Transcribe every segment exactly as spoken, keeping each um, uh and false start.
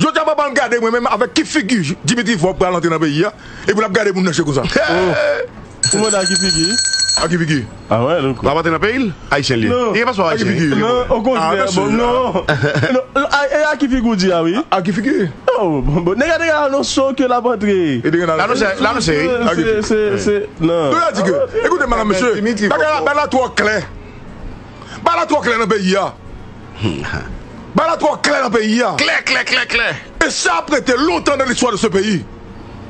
Jodi a papa m gade mwen menm avèk ki figi Dimitri Vorbe pral antre nan peyi a, epi l ap gade moun nan je konsa. Ou mande a ki figi? A ki figi? Ah ouais, donc. L ap antre nan peyi l, ayisyen li ye. Li gen paspò ayisyen. Li gen paspò ayisyen. Non, okontrè, bon, non. Non, a- e a ki figi w di a, wi? A ki figi? Oh, bon, bon, nèg la te ka anonse w ke l ap antre. Li te gen anonse. L anonse, l anonse, wi. Se, se, se, non. Nou la di ke, ekoute, madanm, mesye, bagay la, bagay la twò klè. Bagay la twò klè nan peyi a. Bagay la twò klè nan peyi a. Klè, klè, klè, klè. E sa ap rete lontan nan listwa de se peyi.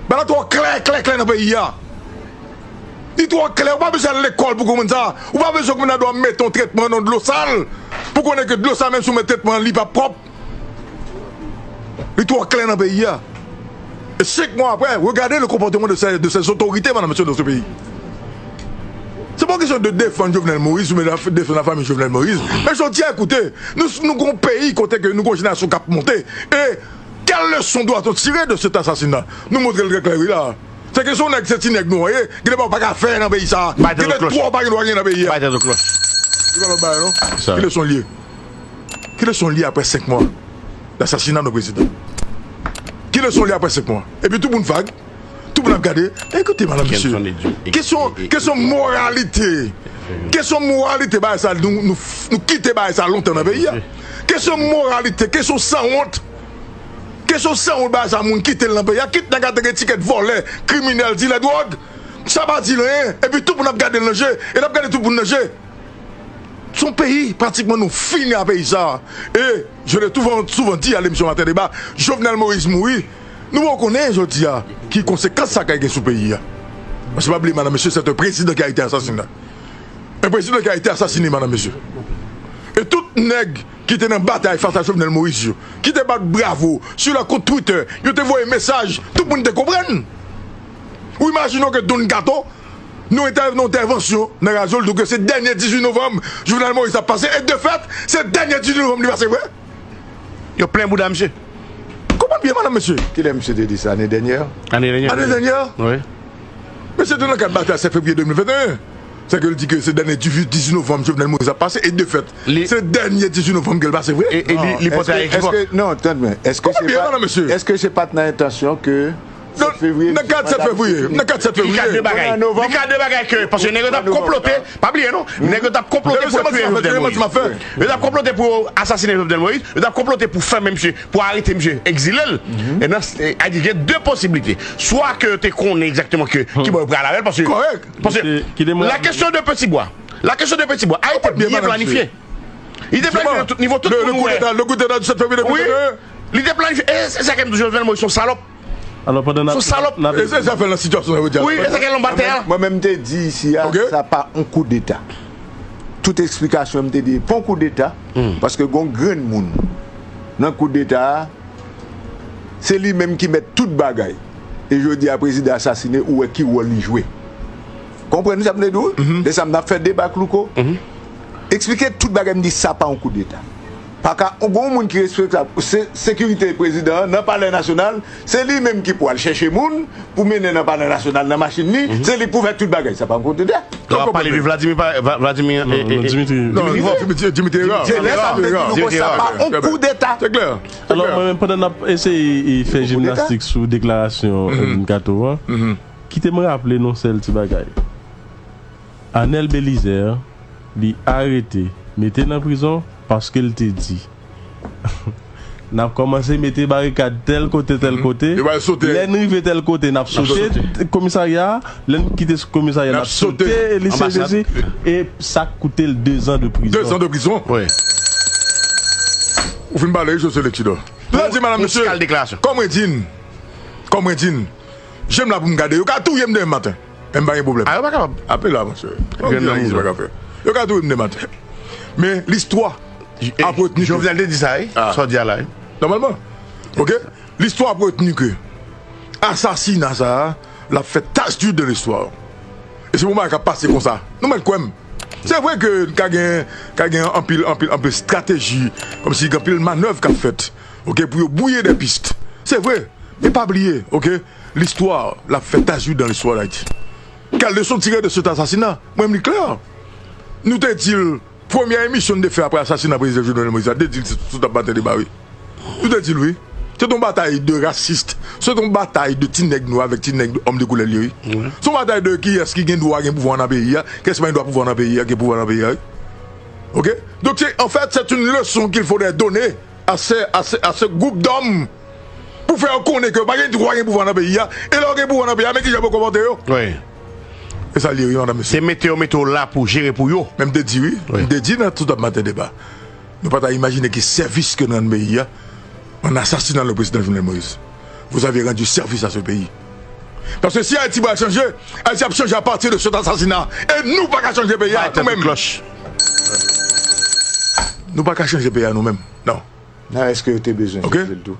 Bagay la twò klè, klè, klè nan peyi a. Li twò klè, ou pa bezwen al lekòl pou konprann sa. Ou pa bezwen konprann nan dwa mete yon tretman nan dlo sal. Pou konnen ke dlo sa menm si w met tretman li p ap pwòp. Li twò klè nan peyi a. E senk mwa apre, regardez le comportement de ces, de ces autorités, madame, monsieur, dans ce pays. Se pa yon kesyon de defann Jovenel Moïse oubyen defann lafanmi Jovenel Moïse. Men jodi a, ekoute, nou, nou gon peyi kote ke nou gon jenerasyon k ap monte. E quelle leçon doit-on tirer de cet assassinat? Nou montre l trè klè, wi, la. Se kesyon nèg, se ti nèg nou an ye. Gen de bagay w pa ka fè nan peyi sa a. Gen de twa w pa gen dwa gen nan peyi a. Bay tèt ou klòch. Li pa lòt bagay, non? Ki leson l ye? Ki leson l ye apre senk mwa? L'assassinat de président. Ki leson li apre senk mwa? Epi tout moun vag, tout moun ap gade. Ekoute, madanm, mesye. Kesyon, kesyon moralite. Kesyon moralite bagay sa, nou, nou, nou kite bagay sa lontan nan peyi a. Kesyon moralite, kesyon sanwont. Kesyon sanwont bagay sa, moun kite l nan peyi a. Kit nèg la te gen tikèt vòlè, kriminèl, dilè dwòg. Sa pa di l anyen. Epi tout moun ap gade l nan je. E l ap gade tout moun nan je. Se yon peyi, pratikman nou fini a peyi sa. E, je l'ai souvent, souvent dit à l'émission Matin Débat, Jovenel Moïse mouri, nou poko konnen jodi a ki konsekans sa kay gen sou peyi a. Paske pa bliye, madanm, mesye, c'est un président qui a été assassiné. Un président qui a été assassiné, madanm, mesye. E tout nèg ki te nan batay fas a Jovenel Moïse yo, ki te bat bravo sou la kont Twitter, yo te voye mesaj, tout moun te konprann. Ou imajine w ke Don Kato, nou entè-, nan entèvansyon nan radyo, l di w ke se dènye dizuit novanm Jovenel Moïse ap pase, e de fèt, se dènye dizuit novanm li pase vre. Yo plen bouda misye. Konprann byen, madanm, mesye. Kilè misye te di sa? Ane dènyè? Ane dènyè. Ane dènyè? Wi. Mesye te nan kad batay sèt fevriye de mil venteyen. Sèke l di ke se dènye dizuit, dizuit novanm Jovenel Moïse ap pase, e de fèt, se dènye dizuit novanm ke l pase vre. E, e li, li pote a ki fò. Non, tande mwen. Èske se pa t nan entansyon ke Nan kad sèt fevriye. Nan kad sèt fevriye. Li ka de bagay. Li ka de bagay ke, paske nèg yo t ap konplote, pa bliye non, nèg yo t ap konplote pou yo tiye Jovenel Moïse. Yo t ap konplote pou yo asasinen Jovenel Moïse, yo t ap konplote pou fèmen misye, pou arete misye, egzile l. E nan, e, a di, gen de posiblite. Swa ke yo te konnen egzakteman ke ki bò yo pral avè l, paske, paske la question de Petit Bois, la question de Petit Bois a été bien planifiée. Li te planifye nan tout nivo, tout moun wè. Wi, li te planifye. E se sa ke m di w, Jovenel Moïse se yon salòp. Alò, pandan n ap, se yon salòp. E se sa fè l nan sitiyasyon sa jodi a. Wi, e sa ke l anba tè a. Mwen menm m te di isi a, sa pa yon koudeta. Tout eksplikasyon m te di, pa yon koudeta, paske gon grenn moun nan koudeta a, se li menm ki mèt tout bagay. E jodi a, prezidan asasinen, ou wè ki wòl li jwe. Konprann sa m te di w? Se sa m t ap fè deba ak Louko. Eksplike tout bagay, m di sa pa yon koudeta. Pa ka, gon moun ki respektab, se sekirite prezidan an nan Palè Nasyonal, se li menm ki pou al chèche moun pou mennen nan Palè Nasyonal nan machin li, se li k pou fè tout bagay. Sa pa yon koudeta. Lè w ap pale de Vladimir, pa, Va- Vladimir, e, e, e, Dimitri. Non, Dimitri Vorbe. Dimitri, Dimitri Herard. Se lè sa m te di nou konsa, pa yon koudeta. Se klè. Alò, mwen menm, pandan n ap eseye e, fè jimnastik sou deklarasyon Don Kato an, kite m raple n yon sèl ti bagay. Anèl Belizaire, li arete, mete nan prizon, paske l te di, n ap kòmanse mete barikad tèl kote, tèl kote. Lè n rive tèl kote, n ap sote komisarya a. Lè n kite komisarya, n ap sote lise sesi. E sa koute l dezan de prizon. Dezan de prizon? Wi. Ou fin pale, wi, José Lexidor. Pou, pou skal deklarasyon. Kòm mwen di n, kòm mwen di n, je m la pou m gade. Yo ka touye m demen maten. Men m pa gen pwoblèm. A, yo pa kapab. Ape la, monchè. Yo ka touye m demen maten. Men listwa ap retni ke Jovenel te di sa, wi. Sa w di a la, wi. Nòmalman. Oke? Listwa ap retni ke asasina sa a, l ap fè tach d'huile dans l'histoire. E se pou bagay k ap pase konsa. Nou mèt kwè m. Se vre ke ka gen, ka gen anpil, anpil, anpil estrateji, kòmsi gen anpil manèv k ap fèt, oke, pou yo brouiller des pistes. Se vre. Men pa bliye, oke, listwa, l ap fè tach d'huile dans l'histoire d'Haïti. Quelle leçon tirer de cet assassinat? Mwen, m li klè. Nou te di l, premyè emisyon n te fè apre asasina prezidan Jovenel Moïse la, te di l sou T A P Matin Débat, wi. Nou te di l, wi. Se t yon batay de rasis. Se t yon batay de ti nèg nwa avèk ti nèg òm de koulè li yo, wi. Se yon batay de kiyès ki gen dwa gen pouvwa nan peyi a, kiyès ki pa gen dwa pouvwa nan peyi a, gen pouvwa nan peyi a, wi. Oke? Donk, se, en fait, c'est une leçon qu'il faudrait donner à ce, à ce, à ce groupe d'hommes pou fè yo konnen ke yo pa gen dwa gen pouvwa nan peyi a. E lè yo gen pouvwa nan peyi a, men kijan pou yo konpòte yo. Wi. E sa l ye, wi, madanm, mesye. Se mete yo mete w la pou jere pou yo. Men m te di, wi. Wi. M te di nan tout ap maten deba. Nou pa ta imajine ki sèvis ke n rann peyi a an asasina le président Jovenel Moïse. Vous avez rendu service à ce pays. Paske si Ayiti pral chanje, Ayiti ap chanje apati de cet assassinat. E nou pa ka chanje peyi a, nou menm. Nou pa ka chanje peyi a nou menm. Non. Nan èske yo te bezwen chanje l tou?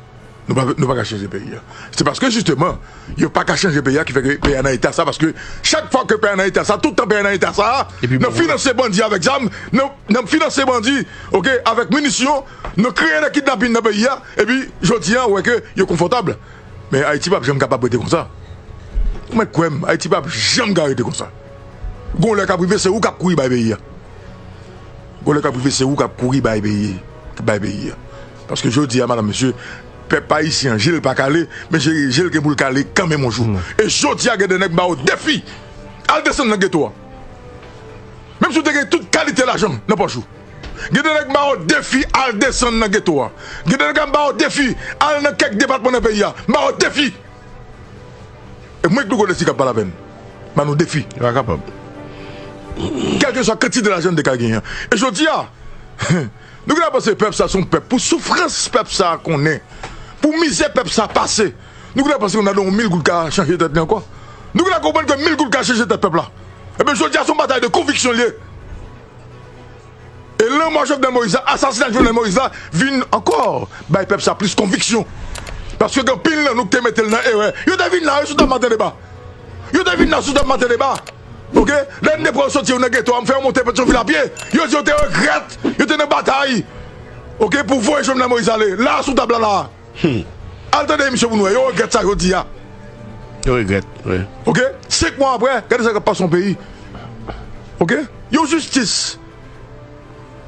Nou pa, nou pa ka chanje peyi a. Se paske, jisteman, yo pa ka chanje peyi a ki fè ke peyi a nan eta sa, paske chak fwa ke peyi a nan eta sa, tout tan peyi a nan eta sa, nan finanse bandi avèk zam, nan, nan finanse bandi, oke, avèk minisyon, nan kreye de kidnapin nan peyi a, epi jodi a, ou wè ke yo konfòtab. Men Ayiti p ap janm kapab rete konsa. Ou mèt kwè m, Ayiti p ap janm ka rete konsa. Gon lè k ap rive, se ou k ap kouri bay peyi a. Gon lè k ap rive, se ou k ap kouri bay peyi, bay peyi a. Paske jodi a, madanm, mesye, pèp ayisyen an, je l pa kale, men je, je l gen pou l kale kanmenm yon jou. E jodi a, gen de nèg m ba yo defi. Al desann nan geto a. Menm si w te gen tout kalite lajan nan pòch ou. Gen de nèg m ba yo defi, al desann nan geto a. Gen de nèg m ba yo defi, al nan kèk depatman nan peyi a. M ba yo defi. E mwen k pi gwo desi k ap pale avè n. Ban nou defi. Yo pa kapab. Kèlkeswa kantite lajan n te ka genyen. E jodi a, nou gentan panse pèp sa se yon pèp pou soufrans pèp sa konnen, pou mizè pèp sa pase. Nou gentan panse yon nan yon mil goud ka chanje tèt li ankò. Nou gentan konprann ke mil goud ka chanje tèt pèp la. Ebyen, jodi a, se yon batay de konviksyon l ye. E lanmò Jovenel Moïse la, asasina Jovenel Moïse la, vin ankò bay pèp sa plis konviksyon. Paske gen anpil nan nou ki te mete l nan erè. Yo te vin la, yo sou tab maten deba. Yo te vin la sou tab maten deba. Oke? Lè n te pran yo soti yo nan geto a, m fè yo monte Petyonvil a pye. Yo di yo te regrèt, yo te nan batay. Oke? Pou voye Jovenel Moïse ale. La, sou tab la, la. Hmm. Al tande emisyon pou nou wè. Yo regrèt sa yo di a. Yo regrèt, wi. Oke? Senk mwa apre, gade sa k ap pase yon peyi. Oke? Yon jistis.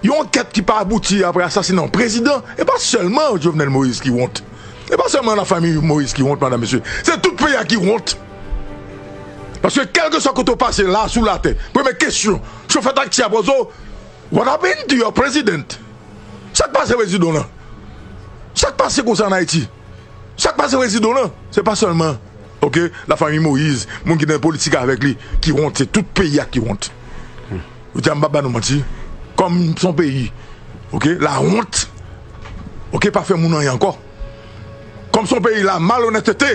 Yon ankèt ki pa abouti apre asasina yon prezidan. E pa sèlman Jovenel Moïse ki wont. E pa sèlman lafanmi Moïse ki wont, madanm, mesye. Se tout peyi a ki wont. Paske kèlkeswa kote w pase la, sou latè, premye kesyon chofè taksi a poze w, "What happened to your president?" Sa k pase prezidan w lan? Sa k pase konsa an Ayiti? Sa k pase prezidan w lan? Se pa sèlman, oke, lafanmi Moïse, moun ki nan politik avèk li, ki wont, se tout peyi a ki wont. Yo di a, m p ap ba nou manti. Kòm s on peyi, oke, lawont, oke, pa fè moun anyen ankò. Kòm s on peyi lamalonètete,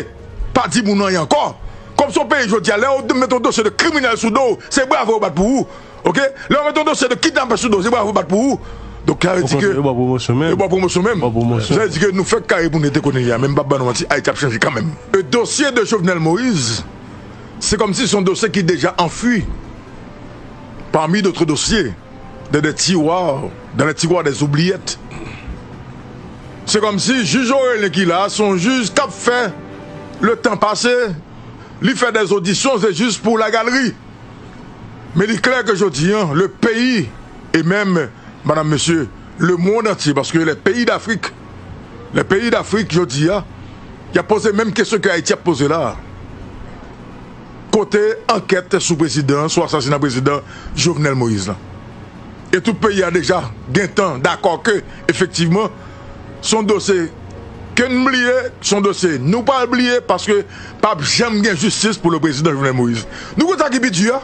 pa di moun anyen ankò. Kòm s on peyi, jodi a, lè yo mete yon dosye de kriminèl sou do w, se bravo yo bat pou ou. Oke? Lè yo mete yon dosye de kidnapè sou do w, se bravo yo bat pou ou. Donk, sa vle di ke yo ba w pwomosyon menm. Yo ba w pwomosyon menm. Ba w pwomosyon. Sa vle di ke nou fèk kare pou nou rete kote n ye a, men m p ap ba nou manti, Ayiti ap chanje kanmenm. Le dossier de Jovenel Moïse, c'est comme si c'est un dossier qui est déjà enfui parmi d'autres dossiers, dans des tiroirs, dans les tiroirs des oubliettes. Se kòmsi jij Orelien ki la, se yon jij k ap fè le tan pase, li fè des auditions, se jis pou lagalri. Men li klè ke jodi a, le peyi, e menm, madanm, mesye, le mond antye, paske les pays d'Afrique, les pays d'Afrique, jodi a, y ap poze menm kesyon ke Ayiti ap poze la a. Kote ankèt sou prezidan, sou asasina prezidan Jovenel Moïse la? E tout peyi a deja gentan dakò ke, efektivman, se yon dosye ke n bliye, se yon dosye nou pral bliye, paske p ap janm gen jistis pou le prezidan Jovenel Moïse. Nou konn sa ki pi di a?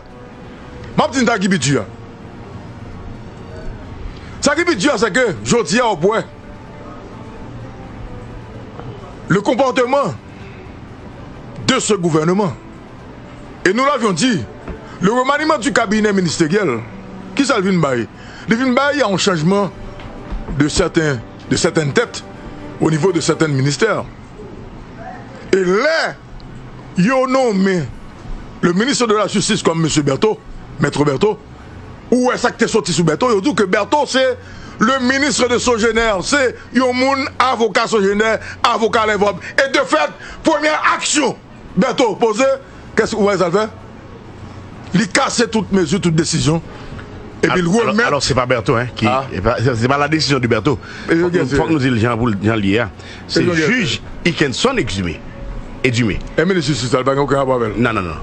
M ap di n sa ki pi di a. Sa ki pi di a, se ke jodi a, w ap wè le comportement de ce gouvernement. Et nous l'avions dit, le remaniement du cabinet ministériel, kisa l vin bay? Li vin bay yon chanjman de certains, de certaines têtes au niveau de certains ministères. E lè yo nonmen le ministre de la Justice kòm mesye Bertho, Maître Bertho, ou wè sa k te soti sou Bertho, yo di w ke Bertho se le ministre de Sogener, se yon moun avoka Sogener, avoka Lèvòb. E de fèt, premyè aksyon Bertho poze, kès ou wè sa l fè? Li kase tout mezi, tout desizyon Epi l remèt. Alò, se pa Bertho, hein, ki, se pa la décision de Bertho. Fòk nou di l jan pou jan l ye a. Se jij Hickenson Exumé. Edumé. E minis jistis la, li pa gen okenn rapò avè l? Non, non, non.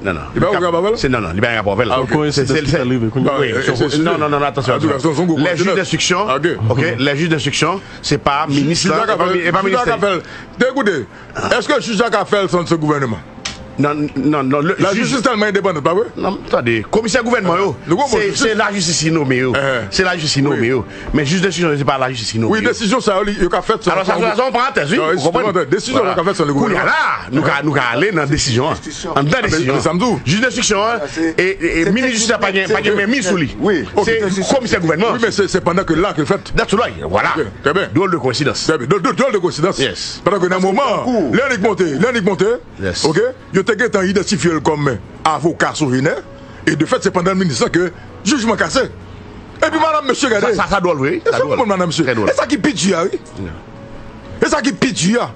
Non, non. Li pa gen okenn rapò avè l? Non, non, li pa gen rapò avè l. Ah, ok. Se, se, se, non, non, non, non, atansyon, atansyon. Les juges d'instruction, ok, les juges d'instruction, se pa minis la, e pa minis la. Te koute, èske jij la ka fè l san, san gouvènman? Non, non, non. Lajistis tèlman endepandan, pa vre? Non, tande, komisè gouvènman yo, se lajistis ki nome yo. Se lajistis ki nome yo. Men jij d'instriksyon yo, se pa lajistis ki nome yo. Wi, desizyon sa yo, yo ka fèt san gouvènman. Alò, sa se yon parantèz, wi. Ou konprann? Desizyon yo ka fèt san le gouvènman. Kounye a la, nou ka, nou ka ale nan desizyon an. Anndan desizyon an. Jij d'instriksyon an, e, e, minis jistis la pa gen, pa gen menm sou li. Se komisè gouvènman. Wi, men se, se pandan ke la ke l fèt. That's right, voilà. Trè byen. Drôle de coïncidence. Trè byen. Drôle de coïncidence. Yes. Pandan ke nan moman, lè nèg monte, lè nèg monte, ok, yo te gentan idantifye l kòm avoka Sogener, e de fèt, se pandan minis lan ke jijman kase. Epi madanm mesye, gade. Sa, sa, sa dwòl, wi. Sa dwòl. Madanm mesye. E sa ki pi di a, wi. E sa ki pi di a.